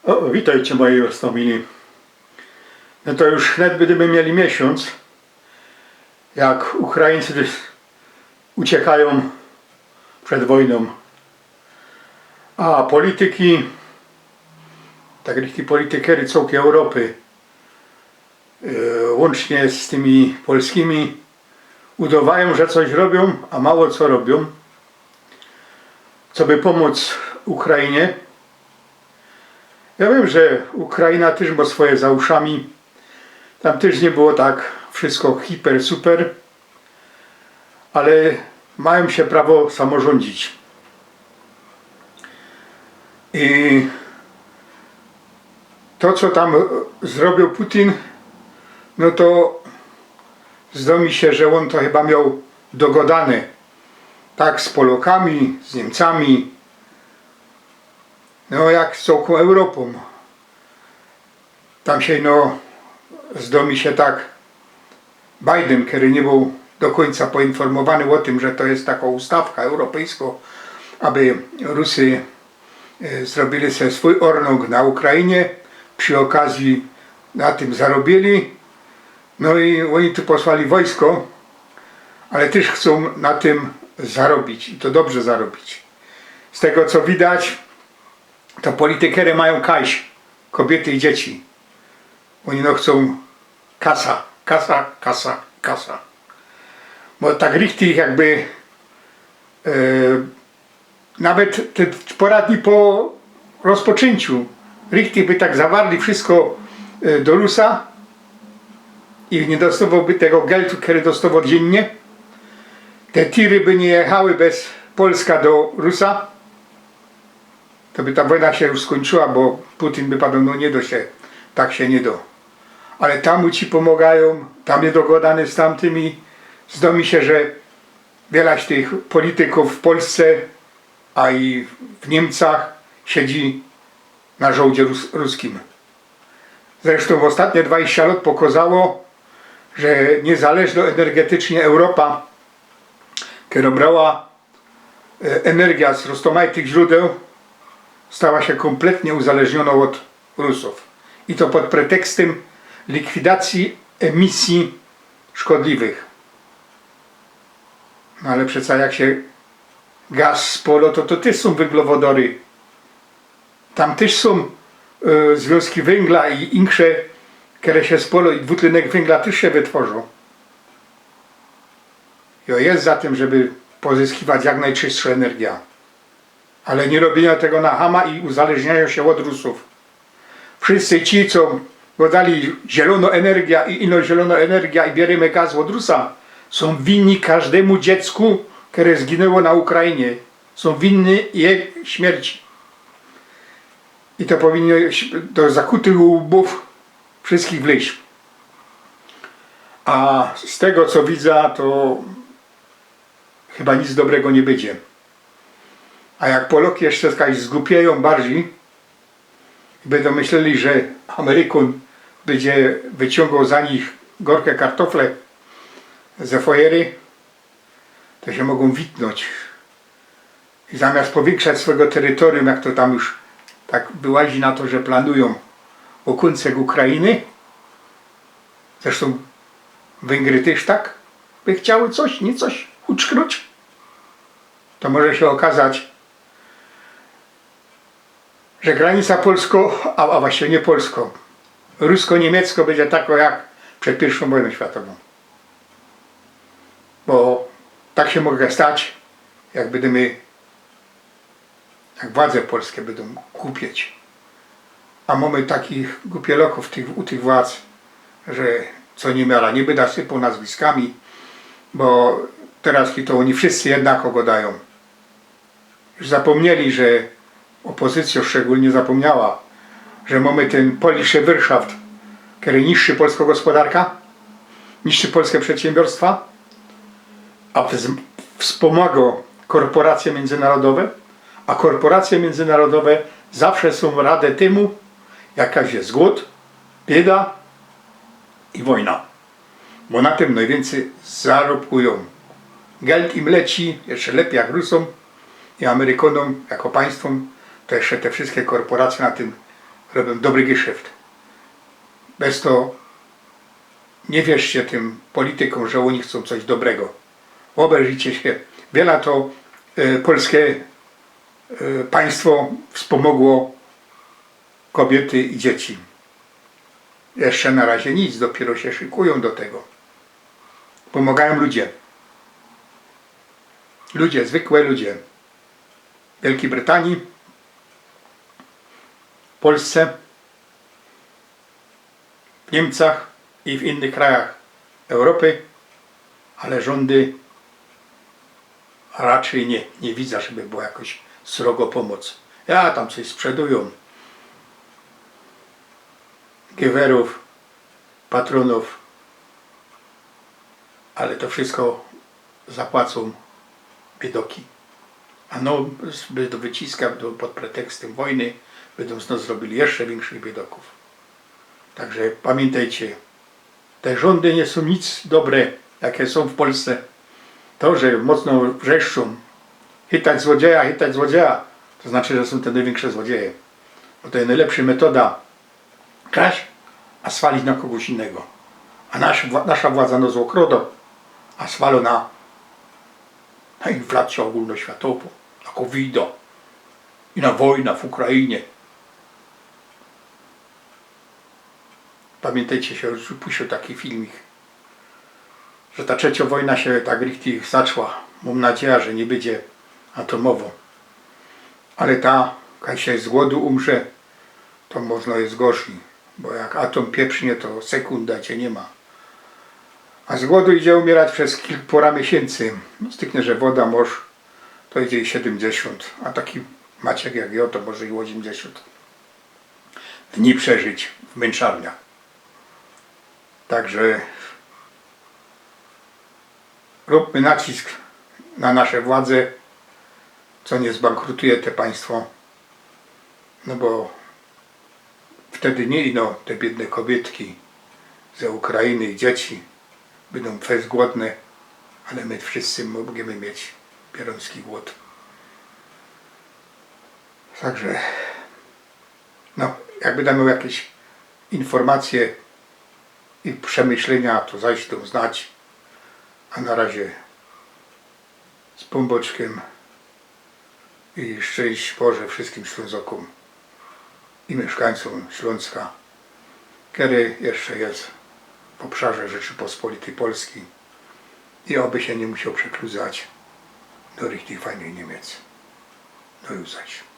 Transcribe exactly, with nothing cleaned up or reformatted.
O, witejcie, moji roztōmili. No to już wnet bydymy mieli miesiōnc, jak Ukraińcy uciekajōm przed wojnōm. A polityki, tak jak i politykery cołkij Europy, e, łōncznie z tymi polskimi, udowajōm, że coś robiōm, a mało co robiōm, coby pōmōc Ukrainie. Ja wiym, że Ukraina tyż mo swoje za uszami. Tam tyż niy było tak wszystko hiper, super, ale majōm sie prawo samorzōndzić. I to, co tam, e, zrobiōł Putin, no to zdo mi sie, że ôn to chyba mioł dogodane tak z Polokami, z Niymcami, no jak z cołkōm Europōm. Tam sie, no, zdo mi sie tak, Biden, kery niy bōł do kōńca poinformowany ô tym, że to je tako ustawka europejsko, aby Rusy, e, zrobiyli se swōj ornōg na Ukrainie, przi ôkazji na tym zarobiyli. No i ôni tu posłali wojsko, ale tyż chcōm na tym zarobić i to dobrze zarobić. Z tego, co widać, to politykery majōm kajś, kobiyty i dzieci. Ôni, no, chcōm kasa, kasa, kasa, kasa. Bo tak richtig jakby, e, nawet te pora dni po rozpoczyńciu, richtig by tak zawarli wszystko, e, do Rusa i niy dostowŏłby tego geltu, kery dostowŏ dziynnie. Te tiry by niy jechały bez Polska do Rusa. To by ta wojna sie już skōńczyła, bo Putin by padōł, no niy do sie, tak sie niy do. Ale tam ci pōmŏgajōm, tam je dogodane z tamtymi. Zdo mi sie, że wielaś tych politykōw w Polsce, a i w Niymcach siedzi na żołdzie rus-, ruskim. Zresztōm ôstatnie dwadziścia lŏt pokŏzało, że niyzależno energetycznie Europa, kero brała e, energia z roztōmajtych źrōdeł stała sie kōmpletnie uzależniōnŏ ôd Rusōw. I to pod pretekstym likwidacji emisji szkodliwych. No ale przeca jak sie gaz spŏlŏ, to, to tyż sōm wynglowŏdory. Tam tyż sōm, e, zwiōnzki węgla i insze, kere sie spŏlŏ i dwutlenek węgla tyż sie wytworzōm. Jo, je za tym, żeby pozyskiwać jak nojczystszo energia. Ale niy robiyniŏ tego na chama i uzależniajōm sie ôd Rusōw. Wszyscy ci, co gŏdali zielōno energia i ino zielōno energia i bierymy gaz ôd Rusa, sōm winni kożdymu dziecku, kere zginyło na Ukrainie. Sōm winni je śmierci. I to powinno do zakutych łbōw wszyskich wlyź. A z tego, co widza, to chyba nic dobrego niy bydzie. A jak Polŏki jeszcze tak zgupiejōm bardzij i bydōm myśleli, że Amerykōn bydzie wyciōngoł za nich gorke kartofle ze fojery, to sie mogōm witnōńć. I zamiast powiynkszać swojigo terytorium, jak to tam już tak wyłazi na to, że planujōm ô kōncek Ukrainy, zresztōm Wyngry tyż tak by chciały coś, niy coś uczknōńć, to może sie ôkŏzać, że granica polsko, a, a właściwie niy polsko, rusko-niymiecko bydzie tako jak przed piyrwszōm wojnōm światowōm. Bo tak sie może stać, jak bydymy, jak władze polske bydōm gupieć. A mōmy takich gupielŏkōw tych, u tych władz, że co niymiara, niy byda sypoł nazwiskami, bo teroz to ôni wszyscy jednako gŏdajōm. Już zapōmnieli, że ôpozycyjŏ szczegōlnie zapōmniała, że mōmy tyn polnische Wirtschaft, kery niszczy polsko gospodarka, niszczy polske przedsiynbiorstwa, a wz-, wspōmŏgŏ korporacje miyndzynarodowe, a korporacje miyndzynarodowe zawsze sōm rade tymu, jak je zgōd, bieda i wojna. Bo na tym nojwiyncyj zarobkujōm. Geld im leci, jeszcze lepij jak Rusōm i Amerykōnōm jako państwōm, to jeszcze te wszyske korporacje na tym robiōm dobry geszeft. Bez to niy wierzcie tym politykōm, że ôni chcōm coś dobrego. Ôbejrzyjcie sie, wiela to e, polske e, państwo wspōmogło kobiyty i dzieci. Jeszcze na razie nic, dopiyro sie szykujōm do tego. Pōmogajōm ludzie. Ludzie, zwykłe ludzie. W Wielkiej Brytanii, w Polsce, w Niymcach i w innych krajach Europy, ale rzōndy raczyj niy, niy widza, żeby była jakoś srogo pōmoc. Ja, tam coś sprzedujōm, giwerōw, patronōw, ale to wszystko zapłacōm biydoki. A no, bydōm wyciska, bydōm pod pretekstym wojny, bydōm z nos zrobiyli jeszcze wiynkszych biydokōw. Tak że pamiyntejcie, te rzōndy niy sōm nic dobre, jake sōm w Polsce. To, że mocno wrzeszczōm: „Chytać złodzieja, chytać złodzieja”, to znaczy, że sōm te nojwiynksze złodzieje. Bo to je nojlepsza metoda: kraść, a swalić na kogoś innego. A nasz, wła- nasza władza nos ôkrodo, a swalo na, na inflacyjŏ ôgōlnoświatowõ, na covida i na wojna w Ukrainie. Pamiyntejcie, sie już puścił taki filmik, że ta trzeciŏ wojna sie tak richtig zaczła. Mōm nadzieja, że niy bydzie atomowŏ. Ale ta, kaj sie z głodu umrze, to możno je gorzyj. Bo jak atom pieprznie, to sekunda cie niy ma. A z głodu idzie umierać bez kilk, pora miesiyncy. No, styknie, że woda, morz, to idzie i siedymdziesiōnt. A taki Maciek jak jŏ, to może i ôziymdziesiōnt dni przeżyć w mynczarniach. Tak że rōbmy nacisk na nasze władze, co niy zbankrutuje te państwo. No bo wtedy niy ino te biydne kobiytki ze Ukrainy i dzieci bydōm fest głodne, ale my wszyscy możymy mieć pierōński głōd. Tak że, no, jakby tam mioł jakeś informacje i przemyślynia, to dejcie znać. A na razie z Pōnbōczkiym i szczyńść Boże wszyskim Ślōnzokōm i miyszkańcōm Ślōnska, kery jeszcze je w ôbszarze Rzeczypospolitej Polskij, i ôby sie niy musioł przekludzać do richtig fajnych Niymiec. Do jutrzejszego.